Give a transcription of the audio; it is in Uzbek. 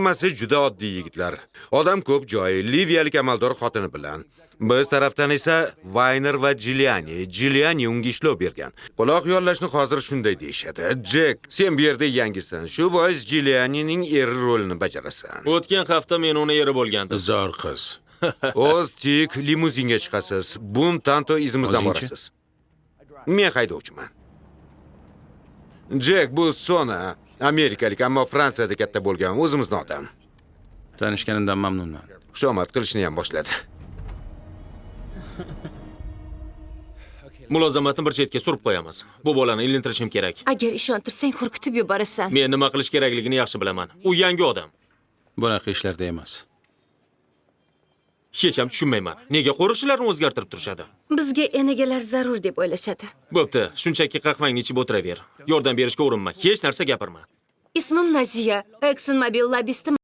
Hammasi juda oddiy, yigitlar. Odam ko'p joy, liviyalik amaldor xotini bilan. Biz tarafdan esa Vayner va Jiliani. Jiliani unga ishlov bergan. Quloq yollashni hozir shunday deyishadi. Jek, sen bu yerda yangisan. Shu bois Jilianining eri rolini bajarasan. O'tgan hafta men uni eri bo'lgandim. Zo'r qiz. O'z tik limuzinga chiqasiz. Bun Tanto izimizdan O'zingchi? borasiz. Men haydovchiman. Jek, bu Sona. Amerikalik, ammo Fransiyada katta bo'lgan, o'zimizni odam. Tanishganimdan mamnunman. Xushomad qilishni ham boshladi. Mulozamatni bir chetga surib qo'yamiz. Bu bolani ilintirishim kerak. Agar ishontirsang, hurkitib yuborasan. Men nima qilish kerakligini yaxshi bilaman. U yangi odam. Bunaqa ishlarda emas. Hech ham tushunmayman. Nega qo'riqchilarni o'zgartirib turishadi? Bizga enagalar zarur deb o'ylashadi. Bo'pti, shunchaki qahvangni ichib o'tiraver. Yordam berishga urinma. Hech narsa gapirma. Ismim Naziya. ExxonMobil lobbisti.